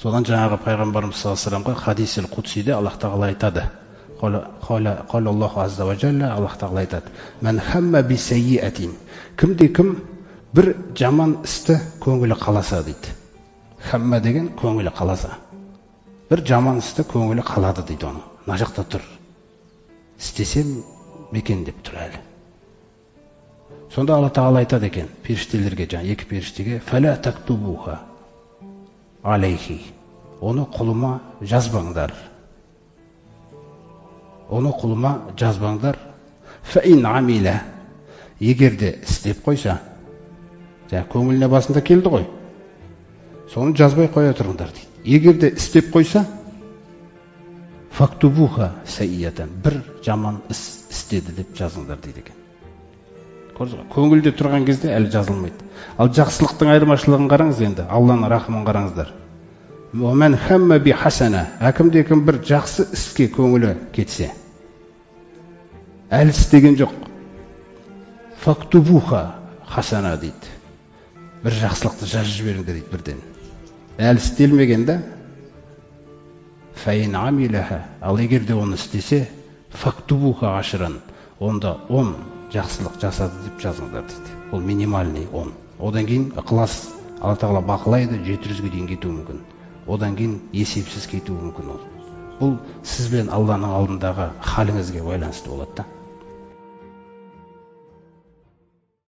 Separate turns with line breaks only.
Содан жаңағы пайғамбарымыз саллаллаху алейхи вассаламға хадисил кудсиде Аллах тағала айтады. Аллаху азза ва джалла, Аллах тағала айтады: «Мән хамма би сайиатин». Кімде кім бір жаман істі көңілі қаласа дейді. Хамма деген көңілі қаласа. Бір жаман істі көңілі қалады дейді оны. Мына жақта тұр. Істесем мекен деп тұр әлі. Сонда Алла тағала айтады екен періштелерге, жаңа екі періштеге: «Фәлә тактубуха алейхи». Оны құлыма жазбаңдар. Оны құлыма жазбаңдар. Фәин амила. Егер де істеп қойса, жаңа көңіліне басында келді ғой, соны жазбай қоя тұрыңдар дейді. Егер де істеп қойса, фактубуха сәйиятан, бір жаман іс істеді деп жазыңдар дейді екен. Көрдіңіз ғой, көңілде тұрған кезде әлі жазылмайды. Ал жақсылықтың айырмашылығын қараңыз енді, Алланың рахымын қараңыздар. Уәмән хамма би хасана, кімде кім бір жақсы іске көңілі кетсе, әлі істеген жоқ, фактубуха хасана дейді, бір жақсылықты жазып жіберіңдер дейді бірден. Әлі істелмеген да. Фәин амилаха, ал егер де оны істесе, фактубуха ашран, онда 10 жақсылық жасады деп жазыңдар дейді. Ол минимальный 10. Одан кейін ықылас Алла тағала бақылайды, 700-ге дейін кетуі мүмкін. Одан кейін есепсіз кетуі мүмкін ол. Бұл сіз бен Алланың алдындағы халіңізге байланысты болады да.